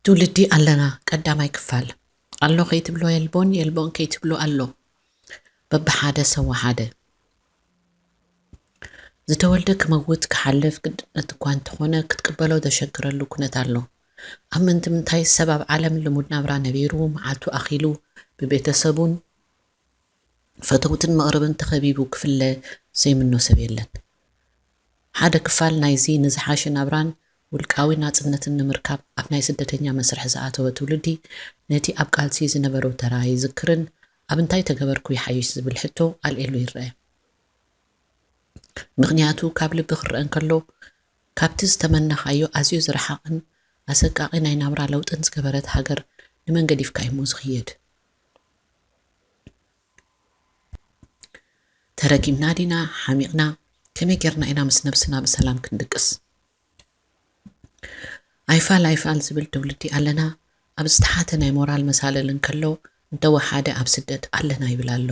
ትውልዲ ኣለና ቀዳማይ ክፋል። ኣሎ ከይትብሎ የልቦን፣ የልቦን ከይትብሎ ኣሎ። በብሓደ ሰዋ ሓደ። ዝተወልደ ክመውት ክሓልፍ ግድነት እኳ እንተኾነ ክትቅበሎ ዘሸግረሉ ኩነት ኣሎ። ኣብ ምንትምንታይ ሰብ ኣብ ዓለም ልሙድ ናብራ ነቢሩ መዓልቱ ኣኺሉ ብቤተሰቡን ፈተውትን መቕርብን ተኸቢቡ ክፍለ ዘይምኖ ሰብ የለን። ሓደ ክፋል ናይዚ ንዝሓሸ ናብራን ውልቃዊ ናጽነትን ንምርካብ ኣብ ናይ ስደተኛ መስርሕ ዝኣተወ ትውልዲ ነቲ ኣብ ቃልሲ ዝነበሮ ተራ ይዝክርን ኣብ እንታይ ተገበርኩ ይሓይሽ ዝብል ሕቶ ኣልዒሉ ይረአ። ምኽንያቱ ካብ ልቢ ክረአ እንከሎ ካብቲ ዝተመነኻዮ ኣዝዩ ዝረሓቕን ኣሰቃቒ ናይ ናብራ ለውጥን ዝገበረት ሃገር ንመን ገዲፍካ እዩሞ ዝኽየድ? ተረጊምና ዲና ሓሚቕና? ከመይ ጌርና ኢና ምስ ነብስና ብሰላም ክንድቅስ? ኣይፋል ኣይፋል ዝብል ትውልዲ ኣለና። ኣብ ዝተሓተ ናይ ሞራል መሳልል እንከሎ እንተወሓደ ኣብ ስደት ኣለና ይብል ኣሎ።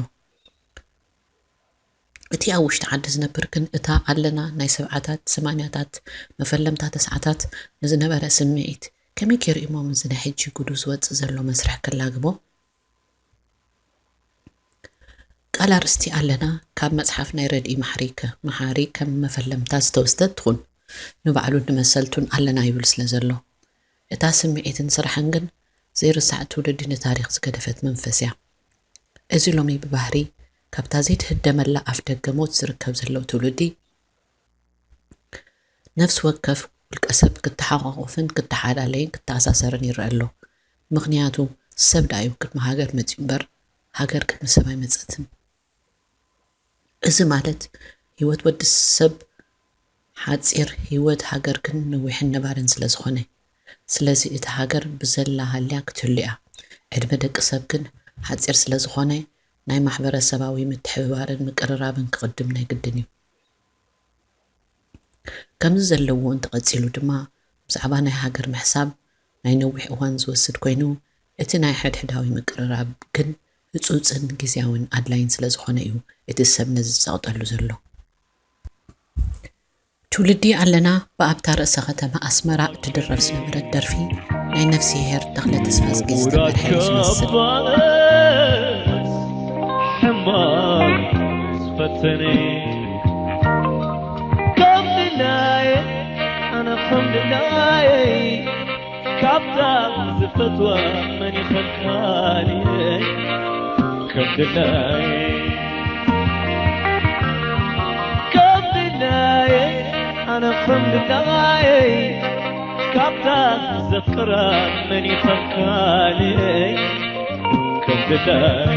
እቲ ኣብ ውሽጢ ዓዲ ዝነብር ግን እታ ኣለና ናይ ሰብዓታት ሰማንያታት መፈለምታ ተስዓታት ንዝነበረ ስምዒት ከመይ ገይሩ እሞ ምስዚ ናይ ሕጂ ጉዱ ዝወጽእ ዘሎ መስርሕ ከላግቦ? ቃል ኣርእስቲ ኣለና ካብ መጽሓፍ ናይ ረድኢ ማሕሪ ከ-፣ መሓሪ ከም መፈለምታ ዝተወስደት ትኹን፣ ንባዕሉን ንመሰልቱን ኣለና ይብል ስለ ዘሎ፣ እታ ስምዒትን ስራሕን ግን ዘይርሳዕ ትውልዲ ንታሪኽ ዝገደፈት መንፈስ እያ። እዚ ሎሚ ብባህሪ ካብታ ዘይትህደመላ ኣፍ ደገ ሞት ዝርከብ ዘሎ ትውልዲ፣ ነፍሲ ወከፍ ውልቀ ሰብ ክተሓቋቆፍን ክተሓላለይን ክተኣሳሰርን ይረአ ኣሎ። ምኽንያቱ ሰብ ደኣ እዩ ቅድሚ ሃገር መጺኡ እምበር ሃገር ቅድሚ ሰብ ኣይመጸትን። እዚ ማለት ህይወት ወዲ ሰብ ሓጺር፣ ህይወት ሃገር ግን ነዊሕን ነባርን ስለ ዝኾነ፣ ስለዚ እታ ሃገር ብዘላ ሃልያ ክትህሉ እያ። ዕድመ ደቂ ሰብ ግን ሓጺር ስለ ዝኾነ ናይ ማሕበረሰባዊ ምትሕብባርን ምቅርራብን ክቕድም ናይ ግድን እዩ። ከምዚ ዘለዎ እንተቐጺሉ ድማ ብዛዕባ ናይ ሃገር ምሕሳብ ናይ ነዊሕ እዋን ዝወስድ ኮይኑ፣ እቲ ናይ ሕድሕዳዊ ምቅርራብ ግን ህጹጽን ግዝያውን ኣድላይን ስለ ዝኾነ እዩ እቲ ሰብ ነዚ ዝጸቕጠሉ ዘሎ። ትውልዲ ኣለና ብኣብታ ርእሰ ከተማ ኣስመራ እትድረፍ ዝነበረት ደርፊ ናይ ነፍስሄር ተኽለ ተስፋዝጊ ዝተመርሐ እዩ ዝመስል። ሕማም ዝፈተነ ከም ድላየ ኣነ ከም ድላየ ካብታ ዝፈትዋ መን ይኸካልየ ከም ድላየ ከም ድላየ ኣነ ከም ድላየ ካብታ ዘፍቅራ መን ይኸካልየ ከም ድላየ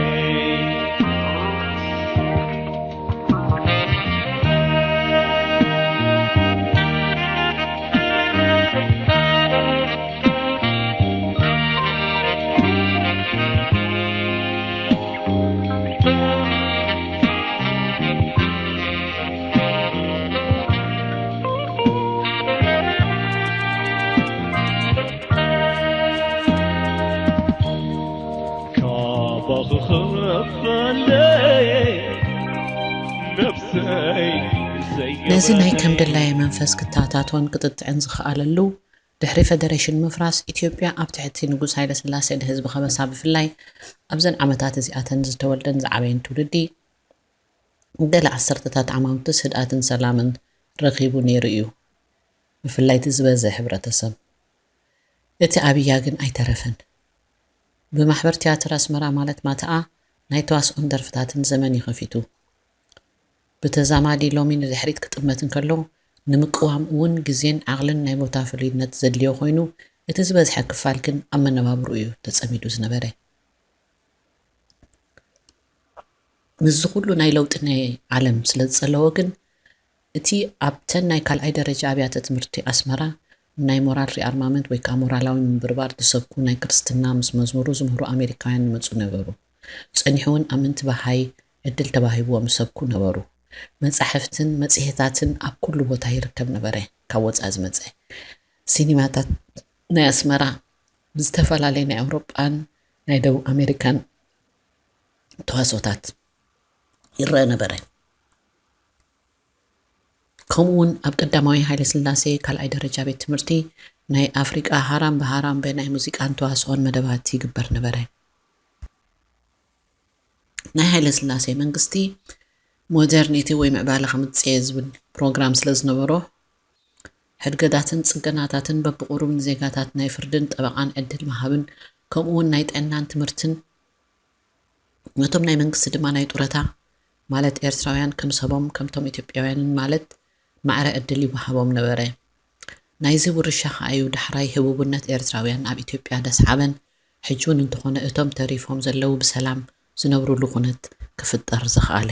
ነዚ ናይ ከም ድላየ መንፈስ ክተኣታቶን ክጥጥዕን ዝኸኣለሉ ድሕሪ ፈደሬሽን ምፍራስ ኢትዮጵያ ኣብ ትሕቲ ንጉስ ሃይለስላሴ ንህዝቢ ከበሳ ብፍላይ ኣብዘን ዓመታት እዚኣተን ዝተወልደን ዝዓበየን ትውልዲ ገለ ዓሰርተታት ዓማውትስ ህድኣትን ሰላምን ረኺቡ ነይሩ እዩ። ብፍላይ እቲ ዝበዝሕ ሕብረተሰብ። እቲ ኣብያ ግን ኣይተረፈን። ብማሕበር ትያትር ኣስመራ ማለት ማተኣ ናይ ተዋስኦን ደርፍታትን ዘመን እዩ ከፊቱ። ብተዛማዲ ሎሚ ንድሕሪት ክጥመት እንከሎ ንምቅዋም እውን ግዜን ዓቕልን ናይ ቦታ ፍሉይነት ዘድልዮ ኮይኑ እቲ ዝበዝሐ ክፋል ግን ኣብ መነባብርኡ እዩ ተጸሚዱ ዝነበረ። ምስዚ ኩሉ ናይ ለውጢ ናይ ዓለም ስለ ዝጸለዎ ግን እቲ ኣብተን ናይ ካልኣይ ደረጃ ኣብያተ ትምህርቲ ኣስመራ ናይ ሞራል ሪኣርማመንት ወይ ከዓ ሞራላዊ ምንብርባር ዝሰብኩ ናይ ክርስትና ምስ መዝሙሩ ዝምህሩ ኣሜሪካውያን ይመጹ ነበሩ። ጸኒሑ እውን ኣመንቲ ባሃይ ዕድል ተባሂብዎም ይሰብኩ ነበሩ። መጻሕፍትን መጽሔታትን ኣብ ኩሉ ቦታ ይርከብ ነበረ። ካብ ወጻኢ ዝመጸ ሲኒማታት ናይ ኣስመራ ብዝተፈላለየ ናይ ኣውሮጳን ናይ ደቡብ ኣሜሪካን ተዋስኦታት ይረአ ነበረ። ከምኡ እውን ኣብ ቀዳማዊ ሃይለ ስላሴ ካልኣይ ደረጃ ቤት ትምህርቲ ናይ ኣፍሪቃ ሃራምበ ሃራምበ ናይ ሙዚቃን ተዋስኦን መደባት ይግበር ነበረ። ናይ ሃይለ ስላሴ መንግስቲ ሞደርኒቲ ወይ ምዕባለ ከምጽእ እየ ዝብል ፕሮግራም ስለ ዝነበሮ፣ ሕድገታትን ጽገናታትን በብቑሩብ ንዜጋታት ናይ ፍርድን ጠበቓን ዕድል ምሃብን፣ ከምኡ እውን ናይ ጥዕናን ትምህርትን፣ ነቶም ናይ መንግስቲ ድማ ናይ ጡረታ፣ ማለት ኤርትራውያን ከም ሰቦም ከምቶም ኢትዮጵያውያንን ማለት ማዕረ ዕድል ይወሃቦም ነበረ። ናይዚ ውርሻ ከኣ እዩ ዳሕራይ ህቡብነት ኤርትራውያን ኣብ ኢትዮጵያ ደስዓበን፣ ሕጂ እውን እንተኾነ እቶም ተሪፎም ዘለዉ ብሰላም ዝነብሩሉ ኩነት ክፍጠር ዝኸኣለ።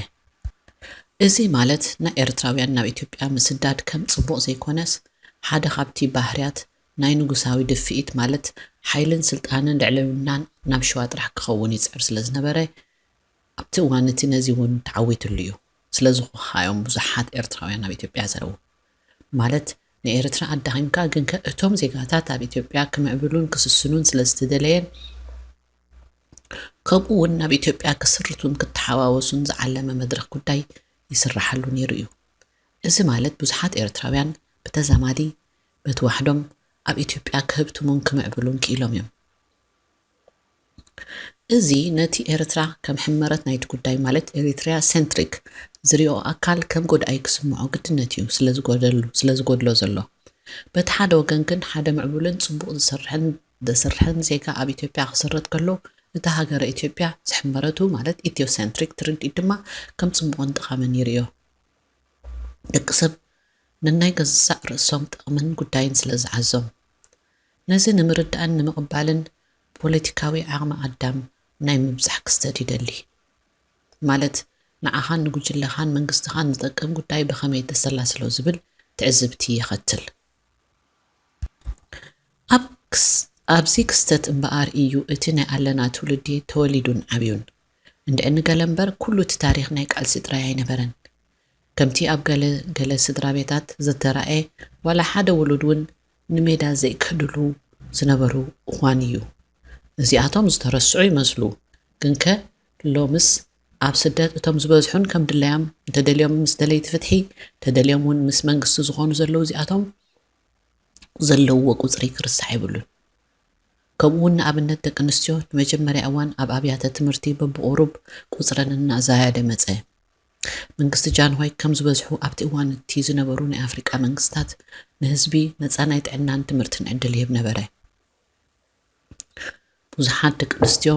እዚ ማለት ንኤርትራውያን ናብ ኢትዮጵያ ምስዳድ ከም ጽቡቕ ዘይኮነስ፣ ሓደ ካብቲ ባህርያት ናይ ንጉሳዊ ድፍኢት ማለት ሓይልን ስልጣንን ልዕልውናን ናብ ሽዋ ጥራሕ ክኸውን ይጽዕር ስለ ዝነበረ፣ ኣብቲ እዋን እቲ ነዚ እውን ተዓዊትሉ እዩ። ስለዚ ኸዓ እዮም ብዙሓት ኤርትራውያን ኣብ ኢትዮጵያ ዘለዉ። ማለት ንኤርትራ ኣዳኺምካ፣ ግንከ እቶም ዜጋታት ኣብ ኢትዮጵያ ክምዕብሉን ክስስኑን ስለ ዝተደለየን፣ ከምኡ እውን ናብ ኢትዮጵያ ክስርቱን ክተሓዋወሱን ዝዓለመ መድረኽ ጉዳይ ይስራሓሉ ነይሩ እዩ። እዚ ማለት ብዙሓት ኤርትራውያን ብተዛማዲ በቲ ዋሕዶም ኣብ ኢትዮጵያ ክህብትሙን ክምዕብሉን ክኢሎም እዮም። እዚ ነቲ ኤርትራ ከም ሕመረት ናይቲ ጉዳይ ማለት ኤሪትሪያ ሴንትሪክ ዝሪኦ ኣካል ከም ጎዳኢ ክስምዖ ግድነት እዩ ስለ ዝጎደሉ-፣ ስለ ዝጎድሎ ዘሎ። በቲ ሓደ ወገን ግን ሓደ ምዕቡልን ጽቡቕ ዝሰርሕን ዘስርሕን ዜጋ ኣብ ኢትዮጵያ ክስረት ከሎ፣ እታ ሃገረ ኢትዮጵያ ዝሕመረቱ ማለት ኢትዮ ሴንትሪክ ትርድኢት ድማ ከም ጽቡቕን ጠቓምን ይርእዮ። ደቂ ሰብ ነናይ ገዛእ ርእሶም ጥቕምን ጉዳይን ስለ ዝዓዞም። ነዚ ንምርዳእን ንምቕባልን ፖለቲካዊ ዓቕሚ ኣዳም ናይ ምብጻሕ ክስተት ይደሊ። ማለት ንዓኻን ንጉጅለኻን መንግስትኻን ዝጠቅም ጉዳይ ብኸመይ ተሰላስሎ ዝብል ትዕዝብቲ የኸትል። ኣብ ክስ-፣ ኣብዚ ክስተት እምበኣር እዩ እቲ ናይ ኣለና ትውልዲ ተወሊዱን ዓብዩን። እንድዒ ንገለ እምበር ኩሉ እቲ ታሪኽ ናይ ቃልሲ ጥራይ ኣይነበረን። ከምቲ ኣብ ገለ ገለ ስድራ ቤታት ዝተራእየ ዋላ ሓደ ውሉድ እውን ንሜዳ ዘይከድሉ ዝነበሩ እዋን እዩ። እዚኣቶም ዝተረስዑ ይመስሉ፣ ግንከ ሎምስ ኣብ ስደት እቶም ዝበዝሑን ከም ድላዮም እንተደልዮም ምስ ደለይቲ ፍትሒ፣ እንተደልዮም እውን ምስ መንግስቲ ዝኾኑ ዘለዉ እዚኣቶም ዘለውዎ ቁጽሪ ክርሳዕ የብሉን። ከምኡ እውን ንኣብነት ደቂ ኣንስትዮ ንመጀመርያ እዋን ኣብ ኣብያተ ትምህርቲ በብቑሩብ ቁጽረን እናዛየደ መጸ። መንግስቲ ጃንሆይ ከም ዝበዝሑ ኣብቲ እዋን እቲ ዝነበሩ ናይ ኣፍሪቃ መንግስታት ንህዝቢ ነጻ ናይ ጥዕናን ትምህርትን ዕድል ይህብ ነበረ። ብዙሓት ደቂ ኣንስትዮ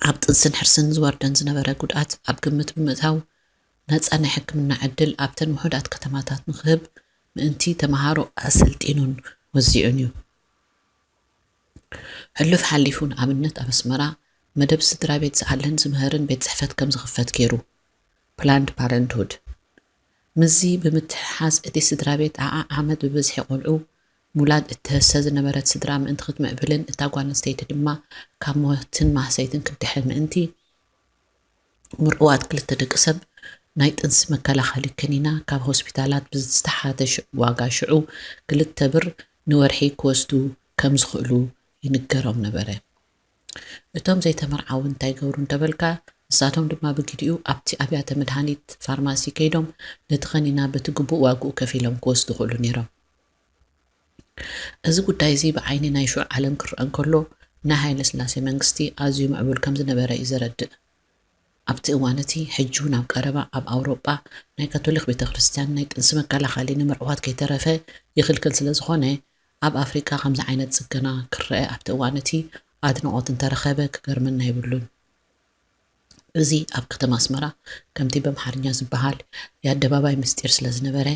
ኣብ ጥንስን ሕርስን ዝወርደን ዝነበረ ጉድኣት ኣብ ግምት ብምእታው ነጻ ናይ ሕክምና ዕድል ኣብተን ውሑዳት ከተማታት ንክህብ ምእንቲ ተመሃሮ ኣሰልጢኑን ወዚዑን እዩ። ሕሉፍ ሓሊፉ ንኣብነት ኣብ ኣስመራ መደብ ስድራ ቤት ዝኣልን ዝምህርን ቤት ጽሕፈት ከም ዝኽፈት ገይሩ፣ ፕላንድ ፓረንትሁድ። ምስዚ ብምትሕሓዝ እቲ ስድራ ቤት ኣዓ ዓመት ብብዝሒ ቆልዑ ምውላድ እትህሰ ዝነበረት ስድራ ምእንቲ ክትምዕብልን እታ ጓል ኣንስተይቲ ድማ ካብ ሞትን ማህሰይትን ክትድሕን ምእንቲ ምርዑዋት ክልተ ደቂ ሰብ ናይ ጥንሲ መከላኸሊ ከኒና ካብ ሆስፒታላት ብዝተሓተ ሽ-፣ ዋጋ ሽዑ ክልተ ብር ንወርሒ ክወስዱ ከም ዝኽእሉ ይንገሮም ነበረ። እቶም ዘይተመርዓዉ እንታይ ይገብሩ እንተበልካ፣ ንሳቶም ድማ ብግዲኡ ኣብቲ ኣብያተ መድሃኒት ፋርማሲ ከይዶም ነቲ ከኒና በቲ ግቡእ ዋግኡ ከፊሎም ክወስዱ ይኽእሉ ነይሮም። እዚ ጉዳይ እዚ ብዓይኒ ናይ ሽዑ ዓለም ክረአ እንከሎ፣ ናይ ሃይለስላሴ መንግስቲ ኣዝዩ ምዕቡል ከም ዝነበረ እዩ ዘረድእ። ኣብቲ እዋን እቲ፣ ሕጂ እውን ኣብ ቀረባ ኣብ ኣውሮጳ ናይ ካቶሊክ ቤተ ክርስቲያን ናይ ጥንሲ መከላኸሊ ንምርዑዋት ከይተረፈ ይኽልክል ስለ ዝኾነ፣ ኣብ ኣፍሪቃ ከምዚ ዓይነት ጽገና ክረአ ኣብቲ እዋን እቲ ኣድንቖት እንተረኸበ ክገርመና የብሉን። እዚ ኣብ ከተማ ኣስመራ ከምቲ በምሓርኛ ዝበሃል የኣደባባይ ምስጢር ስለ ዝነበረ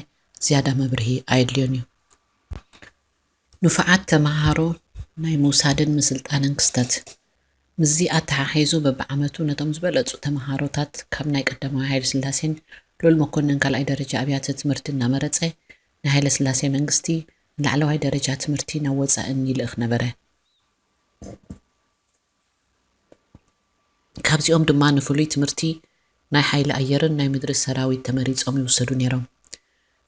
ዝያዳ መብርሂ ኣየድልዮን እዩ። ንፉዓት ተመሃሮ ናይ ምውሳድን ምስልጣንን ክስተት። ምስዚ ኣተሓሒዙ በብዓመቱ ነቶም ዝበለጹ ተመሃሮታት ካብ ናይ ቀዳማዊ ሃይለስላሴን ልኡል መኮንን ካልኣይ ደረጃ ኣብያተ ትምህርቲ እናመረጸ ናይ ሃይለስላሴ መንግስቲ ንላዕለዋይ ደረጃ ትምህርቲ ናብ ወጻእን ይልእኽ ነበረ። ካብዚኦም ድማ ንፍሉይ ትምህርቲ ናይ ሓይሊ ኣየርን ናይ ምድሪ ሰራዊት ተመሪጾም ይውሰዱ ነይሮም።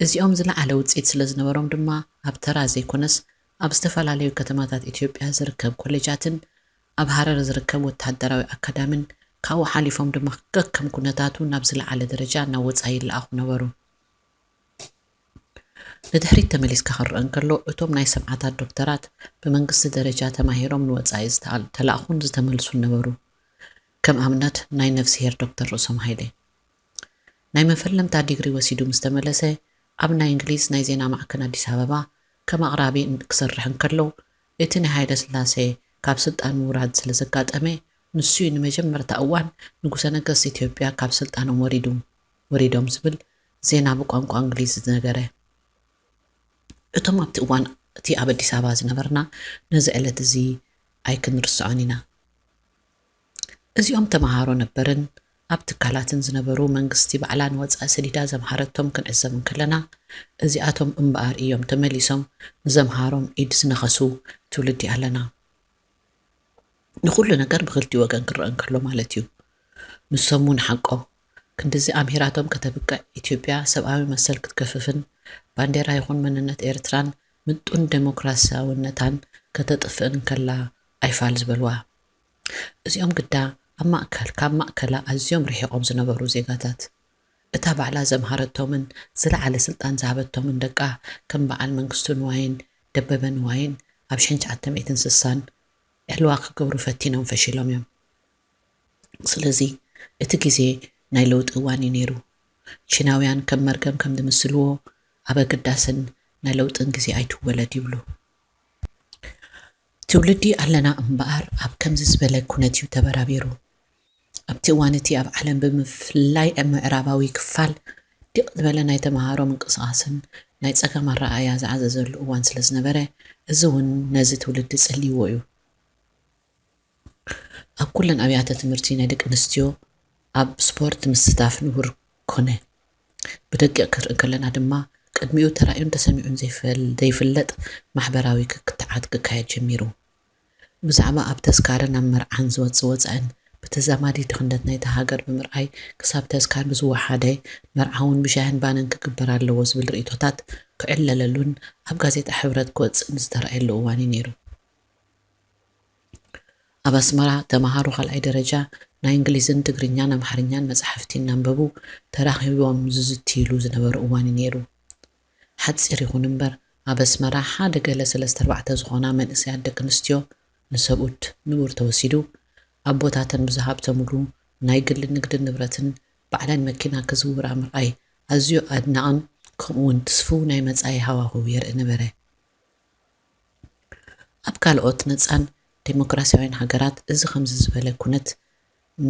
እዚኦም ዝለዓለ ውጽኢት ስለ ዝነበሮም ድማ ኣብ ተራ ዘይኮነስ ኣብ ዝተፈላለዩ ከተማታት ኢትዮጵያ ዝርከብ ኮሌጃትን ኣብ ሃረር ዝርከብ ወተሃደራዊ ኣካዳሚን ካብኡ ሓሊፎም ድማ ከከም ኩነታቱ ናብ ዝለዓለ ደረጃ ናብ ወጻኢ ይለኣኹ ነበሩ። ንድሕሪት ተመሊስካ ክረአ እንከሎ፣ እቶም ናይ ሰብዓታት ዶክተራት ብመንግስቲ ደረጃ ተማሂሮም ንወጻኢ ዝተኣል-፣ ተላእኹን ዝተመልሱን ነበሩ። ከም ኣብነት ናይ ነፍስሄር ዶክተር ርእሶም ሃይለ። ናይ መፈለምታ ዲግሪ ወሲዱ ምስ ተመለሰ፣ ኣብ ናይ እንግሊዝ ናይ ዜና ማዕከን ኣዲስ ኣበባ ከም ኣቕራቢ ክሰርሕ እንከሎ፣ እቲ ናይ ሃይለ ስላሴ ካብ ስልጣን ምውራድ ስለ ዘጋጠመ፣ ንሱ'ዩ ንመጀመርታ እዋን ንጉሰ ነገስት ኢትዮጵያ ካብ ስልጣኖም ወሪዱ፣ ወሪዶም ዝብል ዜና ብቋንቋ እንግሊዝ ዝነገረ። እቶም ኣብቲ እዋን እቲ ኣብ ኣዲስ ኣበባ ዝነበርና ነዚ ዕለት እዚ ኣይክንርስዖን ኢና። እዚኦም ተመሃሮ ነበርን ኣብ ትካላትን ዝነበሩ መንግስቲ ባዕላ ንወጻኢ ሰዲዳ ዘምሃረቶም ክንዕዘብ እንከለና፣ እዚኣቶም እምበኣር እዮም ተመሊሶም ንዘምሃሮም ኢድ ዝነኸሱ ትውልዲ ኣለና። ንኹሉ ነገር ብኽልቲኡ ወገን ክረአ እንከሎ ማለት እዩ። ንሶም እውን ሓቆ ክንድዚ ኣምሂራቶም ከተብቅዕ፣ ኢትዮጵያ ሰብኣዊ መሰል ክትገፍፍን ባንዴራ ይኹን መንነት ኤርትራን ምጡን ደሞክራሲያውነታን ከተጥፍእን ከላ ኣይፋል ዝበልዋ። እዚኦም ግዳ ኣብ ማእከል፣ ካብ ማእከላ ኣዝዮም ርሒቖም ዝነበሩ ዜጋታት። እታ ባዕላ ዘምሃረቶምን ዝለዓለ ስልጣን ዝሃበቶምን ደቃ ከም በዓል መንግስቱ ንዋይን ደበበ ንዋይን ኣብ ሽሕን ትሽዓተ ሚእትን ስሳን ዕልዋ ክገብሩ ፈቲኖም ፈሺሎም እዮም። ስለዚ እቲ ግዜ ናይ ለውጢ እዋን እዩ ነይሩ። ቺናውያን ከም መርገም ከም ዝምስልዎ ኣብ ኣገዳስን ናይ ለውጥን ግዜ ኣይትወለድ ይብሉ። ትውልዲ ኣለና እምበኣር ኣብ ከምዚ ዝበለ ኩነት እዩ ተበራቢሩ። ኣብቲ እዋን እቲ ኣብ ዓለም ብምፍላይ ኣብ ምዕራባዊ ክፋል ዲቕ ዝበለ ናይ ተመሃሮ ምንቅስቓስን ናይ ጸጋም ኣረኣእያ ዝዓዘዘሉ እዋን ስለ ዝነበረ፣ እዚ እውን ነዚ ትውልዲ ጸልይዎ እዩ። ኣብ ኩለን ኣብያተ ትምህርቲ ናይ ደቂ ኣንስትዮ ኣብ ስፖርት ምስታፍ ንቡር ኮነ። ብደቂቕ ክንርኢ ከለና ድማ ቅድሚኡ ተራእዩን ተሰሚዑን ዘይፈል-፣ ዘይፍለጥ ማሕበራዊ ክክትዓት ክካየድ ጀሚሩ። ብዛዕባ ኣብ ተስካርን ኣብ መርዓን ዝወጽእ ወጻእን ብተዛማዲ ድኽነት ናይታ ሃገር ብምርኣይ ክሳብ ተስካር ብዝወሓደ መርዓ እውን ብሻህን ባንን ክግበር ኣለዎ ዝብል ርእይቶታት ክዕለለሉን ኣብ ጋዜጣ ሕብረት ክወጽእን ዝተራእየሉ እዋን እዩ ነይሩ። ኣብ ኣስመራ ተመሃሮ ካልኣይ ደረጃ ናይ እንግሊዝን ትግርኛን ኣምሓርኛን መጻሕፍቲ እናንበቡ ተራኺቦም ዝዝትይሉ ዝነበሩ እዋን እዩ ነይሩ። ሓጺር ይኹን እምበር ኣብ ኣስመራ ሓደ ገለ ሰለስተ ኣርባዕተ ዝኾና መንእሰያት ደቂ ኣንስትዮ ንሰብኡት ንቡር ተወሲዱ ኣቦታተን ብዝሃብተምሉ ናይ ግሊ ንግድን ንብረትን ባዕለን መኪና ክዝውራ ምርኣይ ኣዝዩ ኣድናቕን ከምኡውን ትስፉው ናይ መጻኢ ሃዋህው የርኢ ነበረ። ኣብ ካልኦት ነጻን ዴሞክራሲያውያን ሃገራት እዚ ከምዚ ዝበለ ኩነት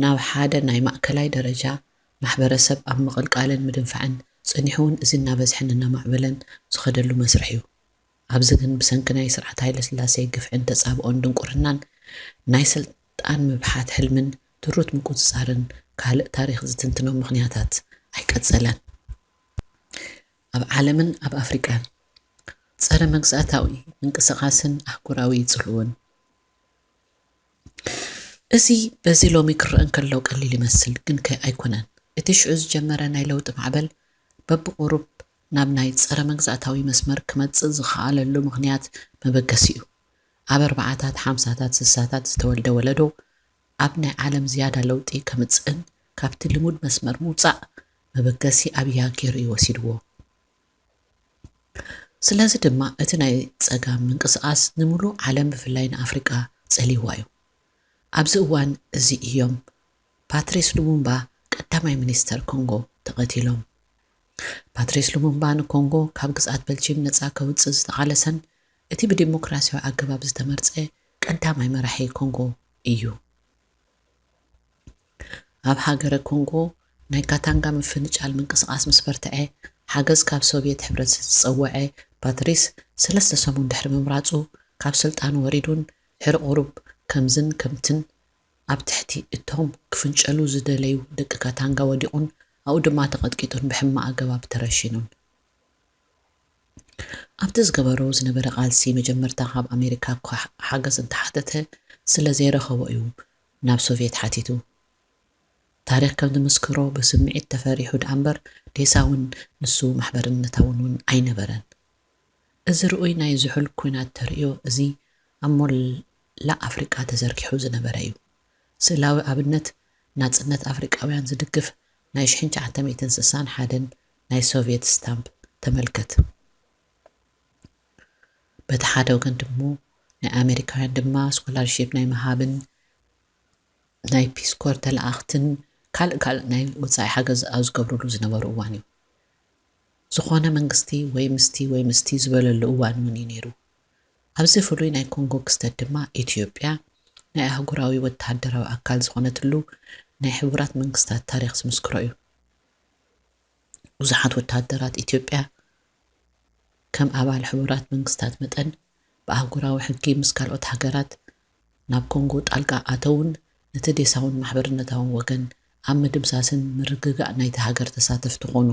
ናብ ሓደ ናይ ማእከላይ ደረጃ ማሕበረሰብ ኣብ ምቕልቃልን ምድንፋዕን ጸኒሑ እውን እዚ እናበዝሐን እናማዕበለን ዝኸደሉ መስርሕ እዩ። ኣብዚ ግን ብሰንኪ ናይ ስርዓት ሃይለ ስላሴ ግፍዕን ተጻብኦን ድንቁርናን ናይ ስልጣን ምብሓት ሕልምን ድሩት ምቁጽጻርን ካልእ ታሪኽ ዝትንትኖ ምኽንያታት ኣይቀጸለን። ኣብ ዓለምን ኣብ ኣፍሪቃን ጸረ መግዛእታዊ ምንቅስቓስን ኣህጉራዊ ጽልኡን። እዚ በዚ ሎሚ ክረአ እንከሎ ቀሊል ይመስል፣ ግን ከ ኣይኮነን። እቲ ሽዑ ዝጀመረ ናይ ለውጢ ማዕበል በብቑሩብ ናብ ናይ ጸረ መግዛእታዊ መስመር ክመጽእ ዝኸኣለሉ ምኽንያት መበገሲ እዩ። ኣብ ኣርባዓታት፣ ሓምሳታት፣ ስሳታት ዝተወልደ ወለዶ ኣብ ናይ ዓለም ዝያዳ ለውጢ ከምጽእን ካብቲ ልሙድ መስመር ምውጻእ መበገሲ ኣብያ ገይሩ እዩ ወሲድዎ። ስለዚ ድማ እቲ ናይ ጸጋም ምንቅስቓስ ንምሉእ ዓለም ብፍላይ ንኣፍሪቃ ጸልይዋ እዩ። ኣብዚ እዋን እዚ እዮም ፓትሪስ ሉሙምባ ቀዳማይ ሚኒስተር ኮንጎ ተቐቲሎም። ፓትሪስ ሉሙምባ ንኮንጎ ካብ ግዝኣት በልጂም ነጻ ከውጽእ ዝተቓለሰን እቲ ብዲሞክራሲያዊ ኣገባብ ዝተመርጸ ቀዳማይ መራሒ ኮንጎ እዩ። ኣብ ሃገረ ኮንጎ ናይ ካታንጋ ምፍንጫል ምንቅስቓስ ምስ በርትዐ፣ ሓገዝ ካብ ሶቭየት ሕብረት ዝተጸወዐ ፓትሪስ ሰለስተ ሰሙን ድሕሪ ምምራጹ ካብ ስልጣን ወሪዱን ድሕሪ ቁሩብ ከምዝን ከምትን ኣብ ትሕቲ እቶም ክፍንጨሉ ዝደለዩ ደቂ ካታንጋ ወዲቑን ኣብኡ ድማ ተቐጥቂጡን ብሕማቕ ኣገባብ ተረሺኑን። ኣብቲ ዝገበሮ ዝነበረ ቃልሲ መጀመርታ ካብ ኣሜሪካ እኳ ሓገዝ እንተሓተተ ስለ ዘይረኸቦ እዩ ናብ ሶቭየት ሓቲቱ። ታሪኽ ከም ዝምስክሮ ብስምዒት ተፈሪሑ ደኣ እምበር ዴሳ እውን ንሱ ማሕበርነታውን እውን ኣይነበረን። እዚ ርኡይ ናይ ዝሑል ኲናት ተርእዮ እዚ ኣብ ሞላእ ኣፍሪቃ ተዘርጊሑ ዝነበረ እዩ። ስእላዊ ኣብነት ናጽነት ኣፍሪቃውያን ዝድግፍ ናይ ሽሕን ትሽዓተ ሚእትን ስሳን ሓደን ናይ ሶቭየት ስታምፕ ተመልከት። በቲ ሓደ ወገን ድሞ ናይ ኣሜሪካውያን ድማ ስኮላርሺፕ ናይ ምሃብን ናይ ፒስ ኮር ተለኣኽትን ካልእ ካልእ ናይ ወጻኢ ሓገዝ ኣብ ዝገብሩሉ ዝነበሩ እዋን እዩ። ዝኾነ መንግስቲ ወይ ምስቲ ወይ ምስቲ ዝበለሉ እዋን እውን እዩ ነይሩ። ኣብዚ ፍሉይ ናይ ኮንጎ ክስተት ድማ ኢትዮጵያ ናይ ኣህጉራዊ ወተሃደራዊ ኣካል ዝኾነትሉ ናይ ሕቡራት መንግስታት ታሪኽ ዝምስክሮ እዩ። ብዙሓት ወተሃደራት ኢትዮጵያ ከም ኣባል ሕቡራት መንግስታት መጠን ብኣህጉራዊ ሕጊ ምስ ካልኦት ሃገራት ናብ ኮንጎ ጣልቃ ኣተውን ነቲ ዴሳውን ማሕበርነታውን ወገን ኣብ ምድምሳስን ምርግጋእ ናይቲ ሃገር ተሳተፍቲ ኾኑ።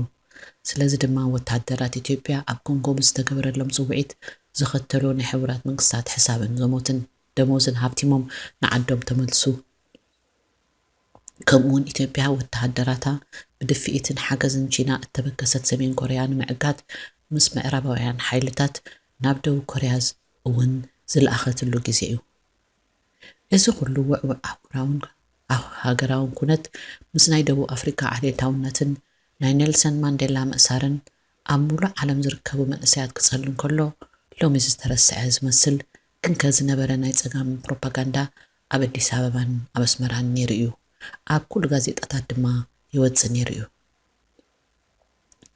ስለዚ ድማ ወተሃደራት ኢትዮጵያ ኣብ ኮንጎ ብዝተገበረሎም ጽውዒት ዝኸተሎ ናይ ሕቡራት መንግስታት ሕሳብን ዘሞትን ደሞዝን ሃብቲሞም ንዓዶም ተመልሱ። ከምኡውን ኢትዮጵያ ወተሃደራታ ብድፍኢትን ሓገዝን ቺና እተበገሰት ሰሜን ኮርያ ንምዕጋት ምስ ምዕራባውያን ሓይልታት ናብ ደቡብ ኮርያ እውን ዝለኣኸትሉ ግዜ እዩ። እዚ ኩሉ ውዕውዕ ኣህጉራውን ሃገራውን ኩነት ምስ ናይ ደቡብ ኣፍሪካ ዓሌታውነትን ናይ ኔልሰን ማንዴላ ምእሳርን ኣብ ሙሉእ ዓለም ዝርከቡ መንእሰያት ክጸሉ እንከሎ ሎሚ ዝተረስዐ ዝመስል ግንከ ዝነበረ ናይ ጸጋም ፕሮፓጋንዳ ኣብ ኣዲስ ኣበባን ኣብ ኣስመራን ነይሩ እዩ። ኣብ ኩሉ ጋዜጣታት ድማ ይወጽእ ነይሩ እዩ።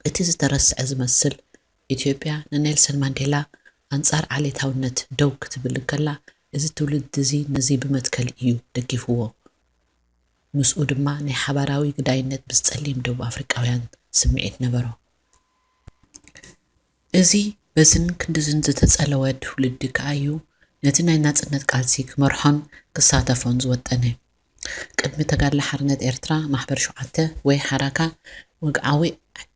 እቲ ዝተረስዐ ዝመስል ኢትዮጵያ ንኔልሰን ማንዴላ ኣንጻር ዓሌታውነት ደው ክትብል እንከላ እዚ ትውልዲ እዚ ነዚ ብመትከል እዩ ደጊፍዎ። ምስኡ ድማ ናይ ሓባራዊ ግዳይነት ምስ ጸሊም ደቡብ ኣፍሪቃውያን ስምዒት ነበሮ። እዚ በዝን ክንድዝን ዝተጸለወ ትውልዲ ከኣ እዩ ነቲ ናይ ናጽነት ቃልሲ ክመርሖን ክሳተፎን ዝወጠነ። ቅድሚ ተጋድሎ ሓርነት ኤርትራ ማሕበር ሸውዓተ ወይ ሓራካ ወግዓዊ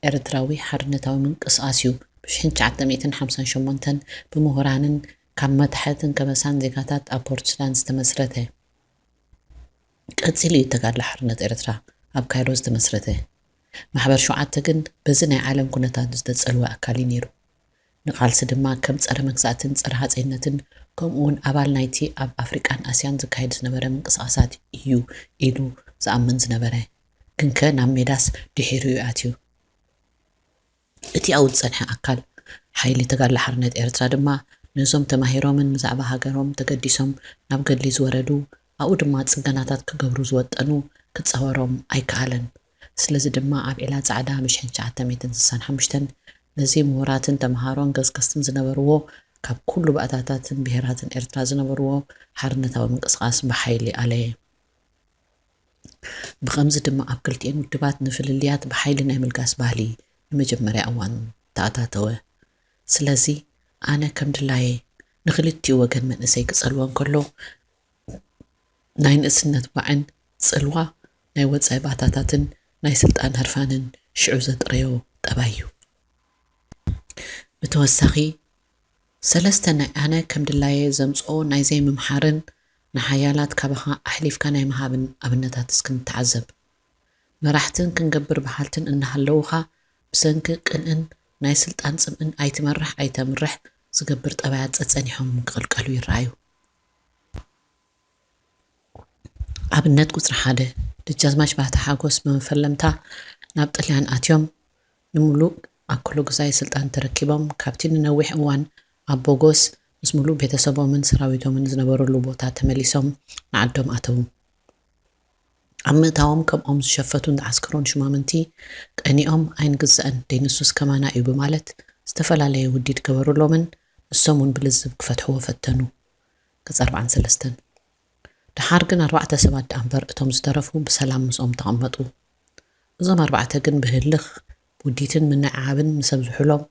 ኤርትራዊ ሓርነታዊ ምንቅስቓስ እዩ ብ ሽሕን ትሽዓተ ሚእትን ሓምሳን ሸሞንተን ብምሁራንን ካብ መታሕትን ከበሳን ዜጋታት ኣብ ፖርት ሱዳን ዝተመስረተ። ቀጺሉ እዩ ተጋድሎ ሓርነት ኤርትራ ኣብ ካይሮ ዝተመስረተ። ማሕበር ሸውዓተ ግን በዚ ናይ ዓለም ኩነታት ዝተጸልወ ኣካል እዩ ነይሩ። ንቓልሲ ድማ ከም ጸረ መግዛእትን ጸረ ሃጸይነትን ከምኡ እውን ኣባል ናይቲ ኣብ ኣፍሪቃን ኣስያን ዝካየድ ዝነበረ ምንቅስቓሳት እዩ ኢሉ ዝኣምን ዝነበረ። ግንከ ናብ ሜዳስ ድሒሩ እዩ ኣትዩ። እቲ ኣብኡ ዝጸንሐ ኣካል ሓይሊ ተጋድሎ ሓርነት ኤርትራ ድማ ነዞም ተማሂሮምን ብዛዕባ ሃገሮም ተገዲሶም ናብ ገድሊ ዝወረዱ ኣብኡ ድማ ጽገናታት ክገብሩ ዝወጠኑ ክጻወሮም ኣይከኣለን። ስለዚ ድማ ኣብ ዒላ ጻዕዳ ብ ሽሕን ትሽዓተ ሚእትን ስሳን ሓሙሽተን ነዚ ምሁራትን ተምሃሮን ገስገስትን ዝነበርዎ ካብ ኩሉ ባእታታትን ብሄራትን ኤርትራ ዝነበርዎ ሓርነታዊ ምንቅስቓስ ብሓይሊ ኣለየ። ብኸምዚ ድማ ኣብ ክልቲኤን ውድባት ንፍልልያት ብሓይሊ ናይ ምልጋስ ባህሊ ንመጀመርያ እዋን ተኣታተወ። ስለዚ ኣነ ከም ድላየ ንኽልቲኡ ወገን መንእሰይ ክጸልዋ እንከሎ ናይ ንእስነት ዋዕን ጽልዋ ናይ ወጻኢ ባእታታትን ናይ ስልጣን ህርፋንን ሽዑ ዘጥረዮ ጠባይ እዩ። ብተወሳኺ ሰለስተ ናይ ኣነ ከም ድላየ ዘምጽኦ ናይ ዘይምምሓርን ንሓያላት ካባኻ ኣሕሊፍካ ናይ ምሃብን ኣብነታት እስኪ ንተዓዘብ። መራሕትን ክንገብር በሃልትን እናሃለዉኻ ብሰንኪ ቅንእን ናይ ስልጣን ጽምእን ኣይትመርሕ ኣይተምርሕ ዝገብር ጠባያት ጸጸኒሖም ክቕልቀሉ ይረኣዩ። ኣብነት ቁጽሪ ሓደ፣ ደጃዝማች ባህታ ሓጎስ ብመፈለምታ ናብ ጥልያን ኣትዮም ንምሉእ ኣክሎ ግዛይ ስልጣን ተረኪቦም ካብቲ ንነዊሕ እዋን ኣብ ቦጎስ ምስ ምሉእ ቤተሰቦምን ሰራዊቶምን ዝነበሩሉ ቦታ ተመሊሶም ንዓዶም ኣተዉ። ኣብ ምእታዎም ከምኦም ዝሸፈቱን ዝዓስከሩን ሹማምንቲ ቀኒኦም ኣይንግዛእን ደይንሱስ ከማና እዩ ብማለት ዝተፈላለየ ውዲት ገበሩሎምን እሶም እውን ብልዝብ ክፈትሕዎ ፈተኑ። ገጽ ኣርባዓን ሰለስተን። ደሓር ግን ኣርባዕተ ሰባት ደኣ እምበር እቶም ዝተረፉ ብሰላም ምስኦም ተቐመጡ። እዞም ኣርባዕተ ግን ብህልኽ ውዲትን ምንዕዓብን ምስ ኣብዝሑሎም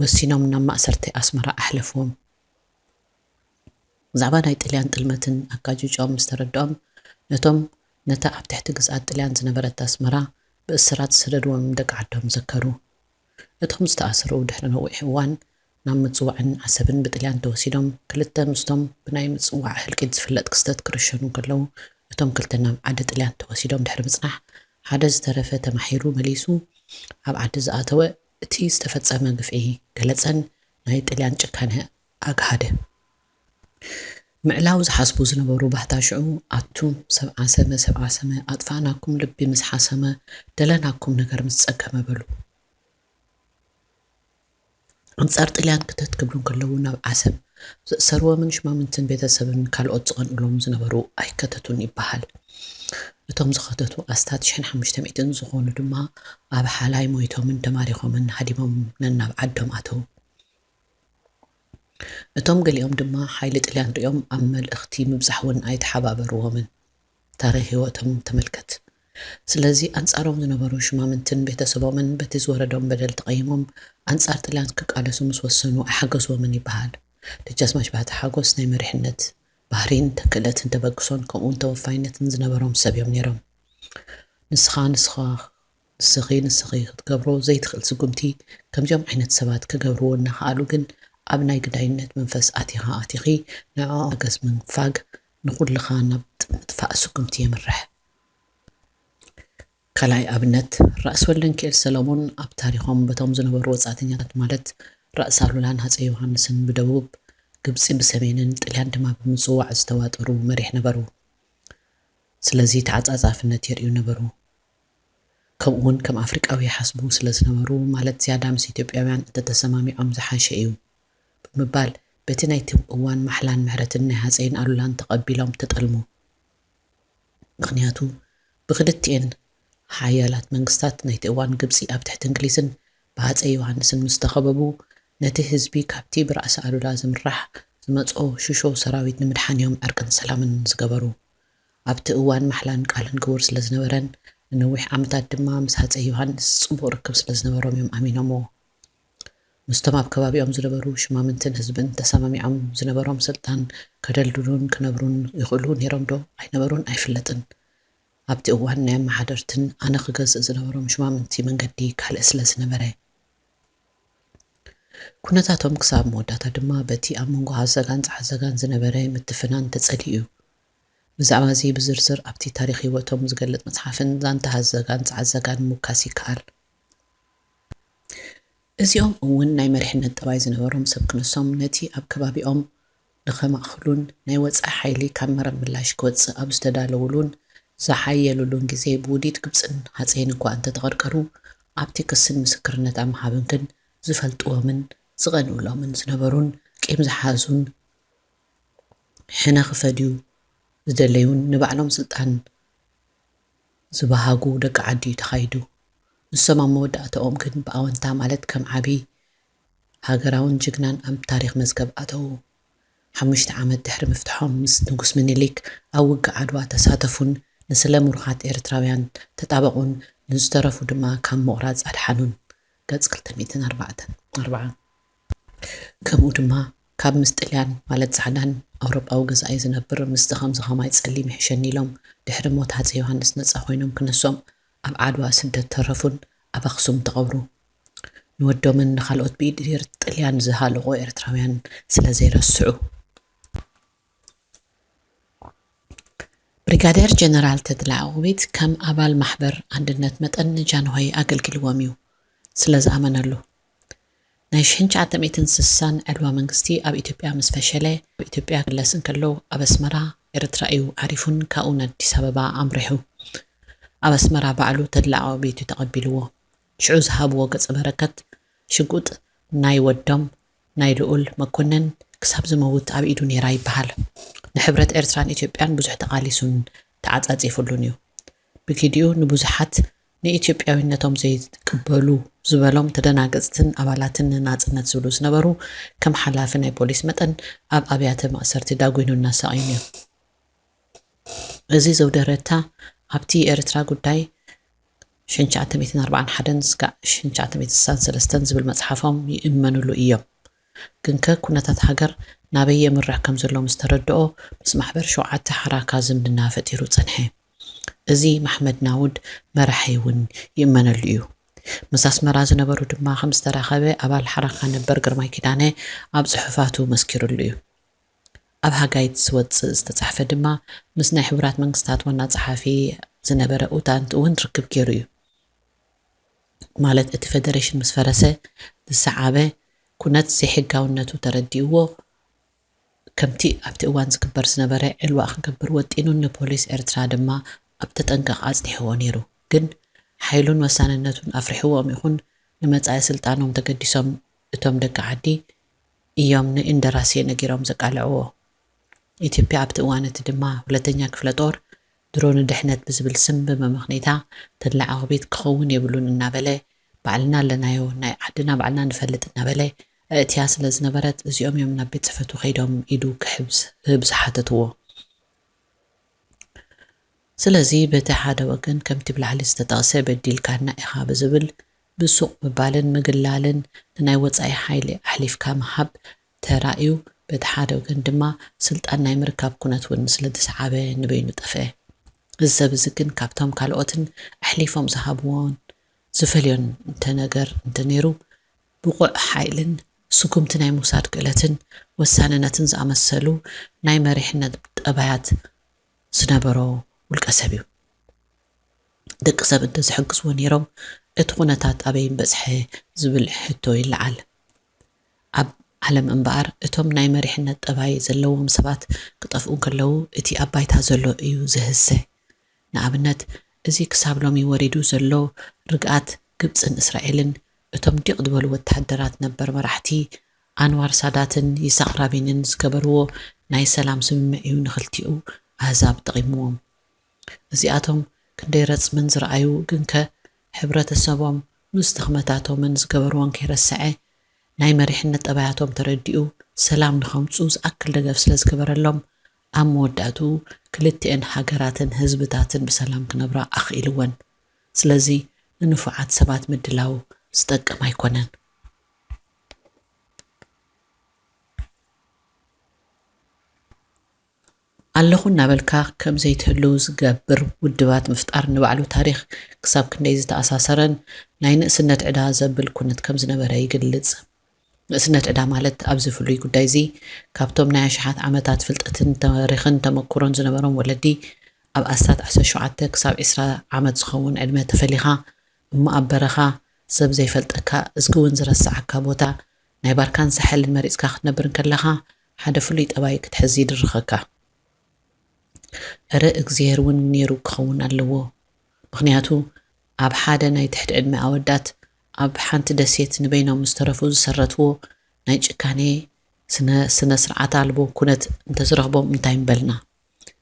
ወሲኖም ናብ ማእሰርቲ ኣስመራ ኣሕለፍዎም። ብዛዕባ ናይ ጥልያን ጥልመትን ኣጋጅጭኦም ምስ ተረድኦም ነቶም ነታ ኣብ ትሕቲ ግዝኣት ጥልያን ዝነበረት ኣስመራ ብእስራት ዝሰደድዎም ደቂ ዓዶም ዘከሩ። እቶም ዝተኣስሩ ድሕሪ ነዊሕ እዋን ናብ ምጽዋዕን ዓሰብን ብጥልያን ተወሲዶም ክልተ ምስቶም ብናይ ምጽዋዕ ህልቂት ዝፍለጥ ክስተት ክርሸኑ እንከለዉ እቶም ክልተ ናብ ዓዲ ጥልያን ተወሲዶም ድሕሪ ምጽናሕ ሓደ ዝተረፈ ተማሒሩ መሊሱ ኣብ ዓዲ ዝኣተወ እቲ ዝተፈጸመ ግፍዒ ገለጸን ናይ ጥልያን ጭካነ ኣግሃደ። ምዕላው ዝሓስቡ ዝነበሩ ባህታ ሽዑ ኣቱም ሰብ ዓሰመ ሰብ ዓሰመ ኣጥፋእናኩም ልቢ ምስ ሓሰመ ደለናኩም ነገር ምስ ጸገመ በሉ። ኣንጻር ጥልያን ክተት ክብሉ እንከለዉ ናብ ዓሰብ ዘእሰርዎምን ሽማምንትን ቤተሰብን ካልኦት ዝቐንኡሎም ዝነበሩ ኣይከተቱን ይበሃል። እቶም ዝኸተቱ ኣስታት ሽሕን ሓሙሽተ ሚእትን ዝኾኑ ድማ ኣብ ሓላይ ሞይቶምን ተማሪኾምን ሃዲሞም ነናብ ዓዶም ኣተዉ። እቶም ገሊኦም ድማ ሓይሊ ጥልያን ሪኦም ኣብ መልእኽቲ ምብጻሕ እውን ኣይተሓባበርዎምን። ታሪኽ ህይወቶም ተመልከት። ስለዚ ኣንጻሮም ዝነበሩ ሽማምንትን ቤተሰቦምን በቲ ዝወረዶም በደል ተቐይሞም ኣንጻር ጥልያን ክቃለሱ ምስ ወሰኑ ኣይሓገዝዎምን ይበሃል። ደጃዝማች ባህታ ሓጎስ ናይ መሪሕነት ባህሪን ተክእለትን ተበግሶን ከምኡውን ተወፋይነትን ዝነበሮም ሰብ እዮም ነይሮም። ንስኻ ንስኻ ንስኺ ንስኺ ክትገብሮ ዘይትኽእል ስጉምቲ ከምዚኦም ዓይነት ሰባት ክገብርዎ እናኸኣሉ ግን ኣብ ናይ ግዳይነት መንፈስ ኣቲኻ ኣቲኺ ንዕኦም ሓገዝ ምንፋግ ንኹልኻ ናብ ምጥፋእ ስጉምቲ የምርሕ። ካልኣይ ኣብነት ራእሲ ወልደንኪኤል ሰሎሞን ኣብ ታሪኾም በቶም ዝነበሩ ወጻእተኛታት ማለት ራእሲ ኣሉላን ሃፀይ ዮሃንስን ብደቡብ ግብፂ ብሰሜንን ጥልያን ድማ ብምፅዋዕ ዝተዋጠሩ መሪሕ ነበሩ። ስለዚ ተዓፃፃፍነት የርእዩ ነበሩ። ከምኡውን ከም ኣፍሪቃዊ ይሓስቡ ስለ ዝነበሩ ማለት ዝያዳ ምስ ኢትዮጵያውያን እንተተሰማሚዖም ዝሓሸ እዩ ብምባል በቲ ናይቲ እዋን ማሕላን ምሕረትን ናይ ሃፀይን ኣሉላን ተቐቢሎም ተጠልሙ። ምኽንያቱ ብክልቲኤን ሓያላት መንግስታት ናይቲ እዋን ግብፂ ኣብ ትሕቲ እንግሊዝን ብሃፀይ ዮሃንስን ምስ ተኸበቡ ነቲ ህዝቢ ካብቲ ብራእሲ ኣሉላ ዝምራሕ ዝመፅኦ ሽሾ ሰራዊት ንምድሓን እዮም ዕርቅን ሰላምን ዝገበሩ። ኣብቲ እዋን ማሕላን ቃልን ክቡር ስለ ዝነበረን ንነዊሕ ዓመታት ድማ ምስ ሃፀይ ዮሃንስ ፅቡቕ ርክብ ስለ ዝነበሮም እዮም ኣሚኖምዎ። ምስቶም ኣብ ከባቢኦም ዝነበሩ ሽማምንትን ህዝብን ተሰማሚዖም ዝነበሮም ስልጣን ከደልድሉን ክነብሩን ይኽእሉ ነይሮም ዶ ኣይነበሩን ኣይፍለጥን። ኣብቲ እዋን ናይ ኣመሓደርትን ኣነ ክገዝእ ዝነበሮም ሽማምንቲ መንገዲ ካልእ ስለ ዝነበረ። ኩነታቶም ክሳብ መወዳእታ ድማ በቲ ኣብ መንጎ ሃዘጋን ጸዓዘጋን ዝነበረ ምትፍናን ተጸሊኡ እዩ። ብዛዕባ እዚ ብዝርዝር ኣብቲ ታሪኽ ህይወቶም ዝገልጽ መጽሓፍን ዛንታ ሃዘጋን ጸዓዘጋን ምውካስ ይከኣል። እዚኦም እውን ናይ መሪሕነት ጠባይ ዝነበሮም ሰብ ክነሶም ነቲ ኣብ ከባቢኦም ንኸማእኽሉን ናይ ወጻኢ ሓይሊ ካብ መረብ ምላሽ ክወጽእ ኣብ ዝተዳለውሉን ዝሓየሉሉን ግዜ ብውዲት ግብጽን ሃጸይን እኳ እንተተቐርቀሩ ኣብቲ ክስን ምስክርነት ኣብ ምሃብን ግን ዝፈልጥዎምን ዝቐንኡሎምን ዝነበሩን ቂም ዝሓዙን ሕነ ክፈድዩ ዝደለዩን ንባዕሎም ስልጣን ዝበሃጉ ደቂ ዓዲ እዩ ተኻይዱ። ንሶም ኣብ መወዳእታኦም ግን ብኣወንታ ማለት ከም ዓቢ ሃገራውን ጅግናን ኣብ ታሪኽ መዝገብ ኣተዉ። ሓሙሽተ ዓመት ድሕሪ ምፍትሖም ምስ ንጉስ ምኒልክ ኣብ ውግእ ዓድዋ ተሳተፉን ንስለ ምሩኻት ኤርትራውያን ተጣበቑን ንዝተረፉ ድማ ካብ ምቑራጽ ኣድሓኑን። ገጽ ክልተ ሚእትን ኣርባዕተን ኣርባዓ። ከምኡ ድማ ካብ ምስ ጥልያን ማለት ጻዕዳን ኣውሮጳዊ ገዛኢ ዝነብር ምስቲ ከምዚ ከማይ ጸሊም ይሕሸኒ ኢሎም ድሕሪ ሞት ሃጸይ ዮሃንስ ነጻ ኮይኖም ክነሶም ኣብ ዓድዋ ስደት ተረፉን ኣብ ኣኽሱም ተቐብሩ። ንወዶምን ንኻልኦት ብኢድ ጥልያን ዝሃለቑ ኤርትራውያን ስለ ዘይረስዑ። ብሪጋዴር ጀነራል ተድላ ዑቕቢት ከም ኣባል ማሕበር ኣንድነት መጠን ንጃንሆይ ኣገልጊልዎም እዩ ስለ ዝኣመነሉ። ናይ ሽሕን ትሽዓተ ሚእትን ስሳን ዕልዋ መንግስቲ ኣብ ኢትዮጵያ ምስ ፈሸለ፣ ኣብ ኢትዮጵያ ክምለስ እንከሎ ኣብ ኣስመራ ኤርትራ እዩ ዓሪፉን ካብኡ ንኣዲስ ኣበባ ኣምሪሑ። ኣብ ኣስመራ ባዕሉ ተድላ ዑቕቢት እዩ ተቐቢልዎ። ሽዑ ዝሃብዎ ገጸ በረከት ሽጉጥ ናይ ወዶም ናይ ልኡል መኮነን ክሳብ ዝመውት ኣብ ኢዱ ነይራ ይበሃል። ንሕብረት ኤርትራን ኢትዮጵያን ብዙሕ ተቓሊሱን ተዓጻጺፉሉን እዩ። ብጊዲኡ ንብዙሓት ንኢትዮጵያዊነቶም ዘይቅበሉ ዝበሎም ተደናገጽትን ኣባላትን ንናጽነት ዝብሉ ዝነበሩ ከም ሓላፊ ናይ ፖሊስ መጠን ኣብ ኣብያተ ማእሰርቲ ዳጒኑን ኣሳቕዩን እዩ። እዚ ዘውደ ረታ ኣብቲ ኤርትራ ጉዳይ ሽሕን ትሽዓተ ሚእትን ኣርባዓን ሓደን ስጋዕ ሽሕን ትሽዓተ ሚእትን ስሳን ሰለስተን ዝብል መጽሓፎም ይእመኑሉ እዮም። ግንከ ኩነታት ሃገር ናበይ የምርሕ ከም ዘሎ ምስ ተረድኦ ምስ ማሕበር ሸውዓተ ሓራካ ዝምድና ፈጢሩ ጸንሐ። እዚ ማሕመድ ናውድ መራሒ እውን ይእመነሉ እዩ። ምስ ኣስመራ ዝነበሩ ድማ ከም ዝተራኸበ ኣባል ሓራካ ነበር ግርማይ ኪዳነ ኣብ ጽሑፋቱ መስኪሩሉ እዩ። ኣብ ሃጋይት ዝወጽእ ዝተጻሕፈ ድማ ምስ ናይ ሕቡራት መንግስታት ዋና ጸሓፊ ዝነበረ ኡታንት እውን ርክብ ገይሩ እዩ። ማለት እቲ ፈደሬሽን ምስ ፈረሰ ዝሰዓበ ኩነት ዘይሕጋውነቱ ተረዲእዎ ከምቲ ኣብቲ እዋን ዝግበር ዝነበረ ዕልዋ ክገብር ወጢኑን ንፖሊስ ኤርትራ ድማ ኣብ ተጠንቀቕ ኣጽኒሕዎ ነይሩ። ግን ሓይሉን ወሳንነቱን ኣፍሪሕዎም ይኹን ንመጻኢ ስልጣኖም ተገዲሶም እቶም ደቂ ዓዲ እዮም ንእንደራሴ ነጊሮም ዘቃልዕዎ። ኢትዮጵያ ኣብቲ እዋን እቲ ድማ ሁለተኛ ክፍለ ጦር ድሮ ንድሕነት ብዝብል ስም ብመመኽኔታ ተድላ ዓቕቢት ክኸውን የብሉን እናበለ ባዕልና ኣለናዮ፣ ናይ ዓድና ባዕልና ንፈልጥ እናበለ ኣእትያ ስለ ዝነበረት እዚኦም እዮም ናብ ቤት ጽሕፈቱ ከይዶም ኢዱ ክሕብ ዝሓተትዎ። ስለዚ በቲ ሓደ ወገን ከምቲ ብላዕሊ ዝተጠቕሰ በዲልካና ኢኻ ብዝብል ብሱቕ ምባልን ምግላልን ንናይ ወጻኢ ሓይሊ ኣሕሊፍካ ምሃብ ተራእዩ፣ በቲ ሓደ ወገን ድማ ስልጣን ናይ ምርካብ ኩነት እውን ስለ ዝሰዓበ ንበይኑ ጠፍአ። እዚ ሰብ እዚ ግን ካብቶም ካልኦትን ኣሕሊፎም ዝሃብዎን ዝፈልዮን እንተ ነገር እንተ ነይሩ፣ ብቑዕ ሓይልን ስጉምቲ ናይ ምውሳድ ክእለትን ወሳንነትን ዝኣመሰሉ ናይ መሪሕነት ጠባያት ዝነበሮ ውልቀ ሰብ እዩ። ደቂ ሰብ እንተዝሕግዝዎ ነይሮም እቲ ኩነታት ኣበይ ምበጽሐ ዝብል ሕቶ ይለዓል። ኣብ ዓለም እምበኣር እቶም ናይ መሪሕነት ጠባይ ዘለዎም ሰባት ክጠፍኡ እንከለዉ እቲ ኣብ ባይታ ዘሎ እዩ ዝህሰ። ንኣብነት እዚ ክሳብ ሎሚ ወሪዱ ዘሎ ርግኣት ግብጽን እስራኤልን እቶም ዲቕ ዝበሉ ወተሃደራት ነበር መራሕቲ ኣንዋር ሳዳትን ይስሓቅ ራቢንን ዝገበርዎ ናይ ሰላም ስምምዕ እዩ ንኽልቲኡ ኣህዛብ ጠቒምዎም። እዚኣቶም ክንደይ ረጽምን ዝረኣዩ ግንከ ሕብረተሰቦም ምስ ድኽመታቶምን ዝገበርዎን ከይረስዐ ናይ መሪሕነት ጠባያቶም ተረዲኡ ሰላም ንኸምጽኡ ዝኣክል ደገፍ ስለ ዝገበረሎም ኣብ መወዳእትኡ ክልቲኤን ሃገራትን ህዝብታትን ብሰላም ክነብራ ኣኽኢልወን። ስለዚ ንንፉዓት ሰባት ምድላው ዝጠቅም ኣይኮነን። ኣለኹ እናበልካ ከም ዘይትህሉ ዝገብር ውድባት ምፍጣር ንባዕሉ ታሪኽ ክሳብ ክንደይ ዝተኣሳሰረን ናይ ንእስነት ዕዳ ዘብል ኩነት ከም ዝነበረ ይገልጽ። ንእስነት ዕዳ ማለት ኣብዚ ፍሉይ ጉዳይ እዚ ካብቶም ናይ ኣሽሓት ዓመታት ፍልጠትን ታሪኽን ተመኩሮን ዝነበሮም ወለዲ ኣብ ኣስታት ዓሰርተ ሸውዓተ ክሳብ ዕስራ ዓመት ዝኸውን ዕድመ ተፈሊኻ እሞ ኣብ በረኻ ሰብ ዘይፈልጠካ እዝጊ እውን ዝረስዓካ ቦታ ናይ ባርካን ሳሕልን መሪጽካ ክትነብር እንከለኻ ሓደ ፍሉይ ጠባይ ክትሕዝ ይድርኸካ። እረ እግዚኣብሔር እውን ነይሩ ክኸውን ኣለዎ። ምኽንያቱ ኣብ ሓደ ናይ ትሕቲ ዕድመ ኣወዳት ኣብ ሓንቲ ደሴት ንበይኖም ዝተረፉ ዝሰረትዎ ናይ ጭካኔ ስነ ስነ ስርዓት ኣልቦ ኩነት እንተዝረኽቦም እንታይ ምበልና።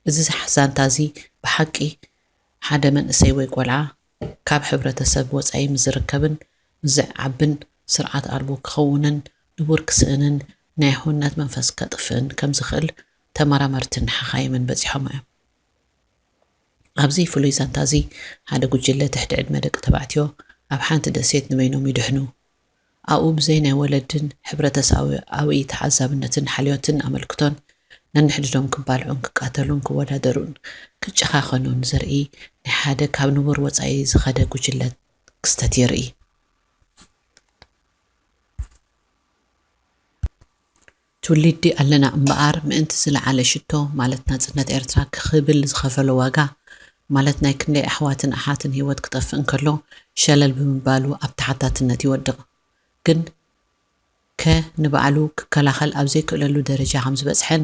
እዚ ዛንታ እዚ ብሓቂ ሓደ መንእሰይ ወይ ቆልዓ ካብ ሕብረተሰብ ወጻኢ ምስ ዝርከብን ምስ ዝዓብን ስርዓት ኣልቦ ክኸውንን ንቡር ክስእንን ናይ ሕውነት መንፈስ ከጥፍእን ከም ዝኽእል ተመራመርትን ሓኻይምን በጺሖም እዮም። ኣብዚ ፍሉይ ዛንታ እዚ ሓደ ጉጅለ ትሕቲ ዕድመ ደቂ ተባዕትዮ ኣብ ሓንቲ ደሴት ንበይኖም ይድሕኑ። ኣብኡ ብዘይ ናይ ወለድን ሕብረተሰባዊ ተዓዛብነትን ሓልዮትን ኣመልክቶን ነንሕድዶም ክባልዑን ክቃተሉን ክወዳደሩን ክጨኻኸኑን ዘርኢ ናይ ሓደ ካብ ንቡር ወጻኢ ዝኸደ ጉጅለ ክስተት የርኢ። ትውልዲ ኣለና እምበኣር ምእንቲ ዝለዓለ ሽቶ ማለት ናጽነት ኤርትራ ክብል ዝኸፈሎ ዋጋ ማለት ናይ ክንደይ ኣሕዋትን ኣሓትን ህይወት ክጠፍእ እንከሎ ሸለል ብምባሉ ኣብ ተሓታትነት ይወድቕ። ግን ከ ንባዕሉ ክከላኸል ኣብ ዘይክእለሉ ደረጃ ከም ዝበጽሐን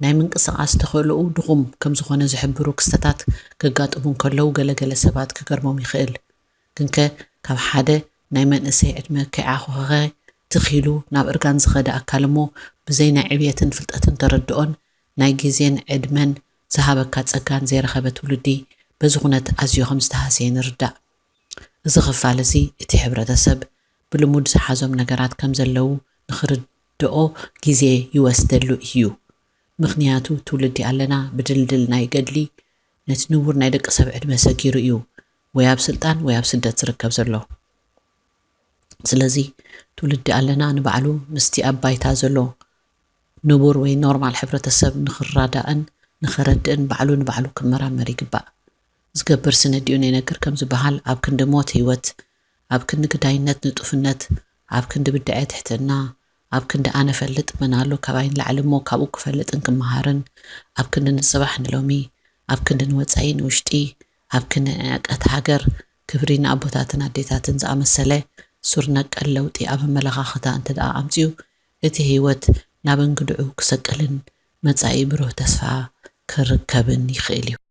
ናይ ምንቅስቓስ ተኽእሎኡ ድኹም ከም ዝኾነ ዝሕብሩ ክስተታት ከጋጥሙ እንከለዉ ገለገለ ሰባት ክገርሞም ይኽእል። ግንከ ካብ ሓደ ናይ መንእሰይ ዕድመ ከይዓኾኸ ትኽ ኢሉ ናብ እርጋን ዝኸደ ኣካል እሞ ብዘይ ናይ ዕብየትን ፍልጠትን ተረድኦን ናይ ግዜን ዕድመን ዝሃበካ ጸጋን ዘይረኸበ ትውልዲ በዚ ኩነት ኣዝዩ ከም ዝተሃስየ ንርዳእ። እዚ ክፋል እዚ እቲ ሕብረተሰብ ብልሙድ ዝሓዞም ነገራት ከም ዘለዉ ንኽርድኦ ግዜ ይወስደሉ እዩ። ምኽንያቱ ትውልዲ ኣለና ብድልድል ናይ ገድሊ ነቲ ንቡር ናይ ደቂ ሰብ ዕድመ ሰጊሩ እዩ ወይ ኣብ ስልጣን ወይ ኣብ ስደት ዝርከብ ዘሎ። ስለዚ ትውልዲ ኣለና ንባዕሉ ምስቲ ኣብ ባይታ ዘሎ ንቡር ወይ ኖርማል ሕብረተሰብ ንኽራዳእን ንኸረድእን ባዕሉ ንባዕሉ ክመራመር ይግባእ። ዝገብር ስነዲኡ ነይነግር ከም ዝበሃል ኣብ ክንዲ ሞት ህይወት፣ ኣብ ክንዲ ግዳይነት ንጡፍነት፣ ኣብ ክንዲ ብድዐ ትሕትና፣ ኣብ ክንዲ ኣነ ፈልጥ መን ኣሎ ካባይ ንላዕሊ እሞ ካብኡ ክፈልጥን ክመሃርን፣ ኣብ ክንዲ ንጽባሕ ንሎሚ፣ ኣብ ክንዲ ንወጻኢ ንውሽጢ፣ ኣብ ክንዲ ንዕቀት ሃገር፣ ክብሪ ንኣቦታትን ኣዴታትን ዝኣመሰለ ሱር ነቀል ለውጢ ኣብ ኣመለኻኽታ እንተ ደኣ ኣምጺኡ፣ እቲ ህይወት ናብ እንግድዑ ክሰቅልን መጻኢ ብሩህ ተስፋ ክርከብን ይኽእል እዩ።